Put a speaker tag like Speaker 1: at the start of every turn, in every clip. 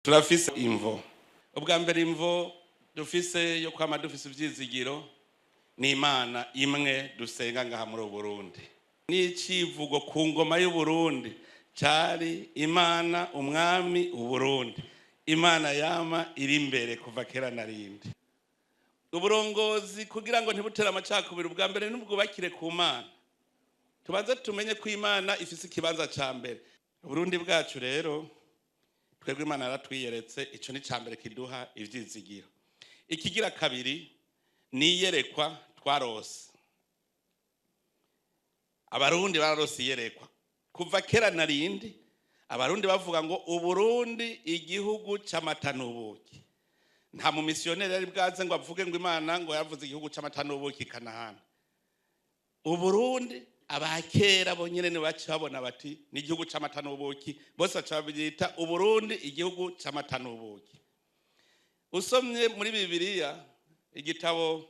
Speaker 1: Turafise imvo. Ubwa mbere, imvo dufise yo kwama dufise ivyizigiro ni Imana imwe dusenga ngaha muri Burundi. N'icivugo ku ngoma y'Uburundi cari Imana, Umwami, Uburundi. Imana yama iri imbere kuva kera na rindi. Uburongozi, kugira ngo ntibutere amacakubiri, ubwa mbere n'ubwubakire ku Mana. Tubanze tumenye ko Imana ifise ikibanza ca mbere. Uburundi bwacu rero, twebwe Imana yaratwiyeretse. Ico ni ca mbere kiduha ivyizigiro. Ikigira kabiri ni iyerekwa twarose. Abarundi bararose iyerekwa kuva kera na rindi. Abarundi bavuga ngo Uburundi igihugu c'amata n'ubuki. Nta mumisiyoneri yari bwaze ngo avuge ngo Imana ngo yavuze igihugu c'amata n'ubuki Kanahana. Uburundi, abakera bonyene ni baca babona bati ni igihugu c'amata n'ubuki. Bose baca babyita Uburundi igihugu c'amata n'ubuki. Usomye muri Bibiliya, igitabo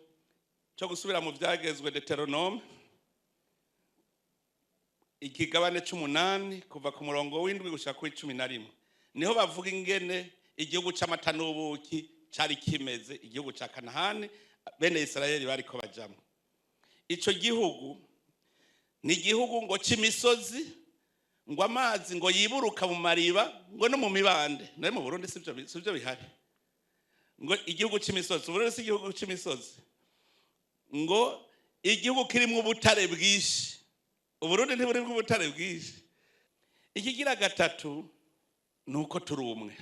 Speaker 1: cyo gusubira mu Vyagezwe, Deutéronome, ikigabane c'umunani, kuva ku murongo w'7 gushika kuri 11, niho bavuga ingene igihugu c'amata n'ubuki cari kimeze, igihugu ca Kanahani bene Isirayeli bariko bajamwo. Ico gihugu ni igihugu ngo c'imisozi, ngo amazi ngo yiburuka mu mariba, ngo no mu mibande. Nayo mu Burundi sivyo bihari? Ngo igihugu c'imisozi. Uburundi si igihugu c'imisozi? Ngo igihugu kirimwo ubutare bwinshi. Uburundi ntiburimwo ubutare bwinshi? Ikigira gatatu ni uko turi umwe.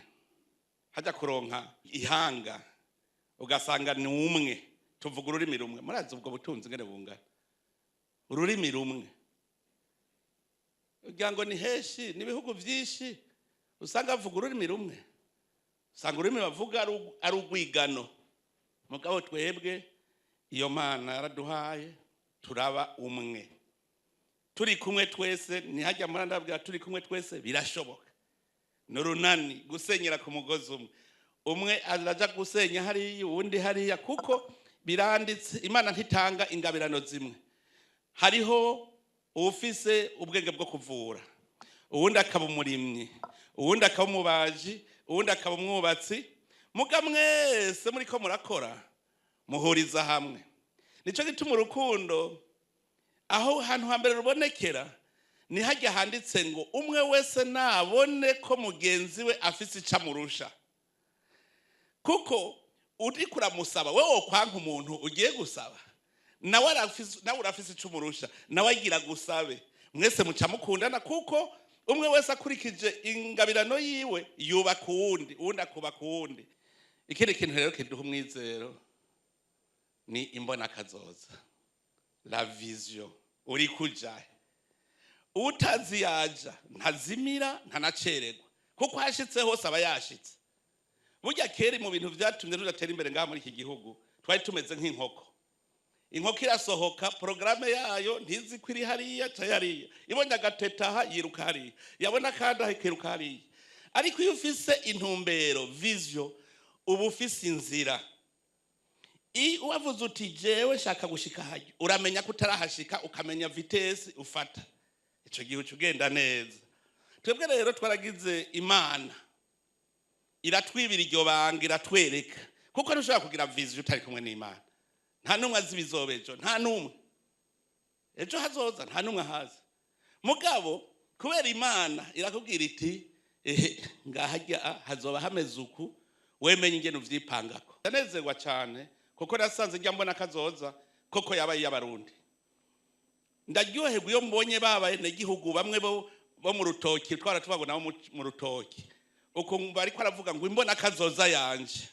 Speaker 1: Hajya kuronka ihanga ugasanga ni umwe, tuvuga ururimi rumwe. Murazi ubwo butunzi ngene bungana, ururimi rumwe? Ugira ngo ni henshi, ni ibihugu byinshi usanga bavuga ururimi rumwe, usanga ururimi bavuga ari urwigano. Mugabo twebwe iyo Mana yaraduhaye, turaba umwe, turi kumwe twese. Ntihajya muri ndabwira, turi kumwe twese birashoboka. Ni urunani, gusenyera ku mugozi umwe. Umwe araja gusenya hariya, uwundi hariya, kuko biranditse, Imana ntitanga ingabirano zimwe. Hariho uwufise ubwenge bwo kuvura, uwundi akaba umurimyi, uwundi akaba umubaji, uwundi akaba umwubatsi. Muga mwese muriko murakora, muhuriza hamwe. Nico gituma urukundo aho hantu hambere rubonekera ni hajya handitse ngo umwe wese nabone ko mugenzi we afise ico amurusha. Kuko uriko uramusaba, wewe wokwanka umuntu ugiye gusaba? Nawe arafise, nawe urafise ico umurusha, nawe agira gusabe. Mwese muca mukundana, kuko umwe wese akurikije ingabirano yiwe yubaka uwundi, uwundi akubaka uwundi. Ikindi kintu rero kiduha umwizero ni imbonakazoza, la vision. Uri kujahe? Utazi yaja ntazimira, ntanacererwa, kuko hashitse hose aba yashitse. Burya kera, mu bintu vyatumye tudatera imbere ngaha muri iki gihugu, twari tumeze nk'inkoko. Inkoko irasohoka, porogaramu yayo ntizi ko iri hariya ca hariya. Ibonye agateta aha, yiruka hariya, yabona kandi aha, ikiruka hariya. Ariko iyo ufise intumbero, vision, uba ufise inzira. Wavuze uti jewe nshaka gushika hajya, uramenya ko utarahashika, ukamenya vitesse ufata. Ico gihe uca ugenda neza. Twebwe rero twaragize Imana iratwibira iryo banga, iratwereka, kuko ntushobora kugira vision utari kumwe n'Imana. Nta n'umwe azi ibizoba ejo, nta n'umwe. Ejo hazoza nta n'umwe ahazi. Mugabo kubera Imana irakubwira iti ehe, ngahajya hazoba hameze uku, wemenye ingene uvyipangako. Ndanezerwa cyane kuko nasanze njya mbona kazoza koko yabaye iy'Abarundi. Ndaryoherwa iyo mbonye babaye n'igihugu bamwe bo mu rutoki, twara tubabona bo mu rutoki, ukumva ariko aravuga ngo imbona kazoza yanje.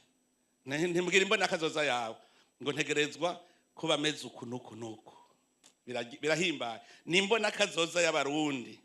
Speaker 1: Ntimbwira imbona kazoza yawe, ngo ntegerezwa kuba ameze uku n'uku n'uku. Birahimbaye, ni imbona kazoza y'Abarundi.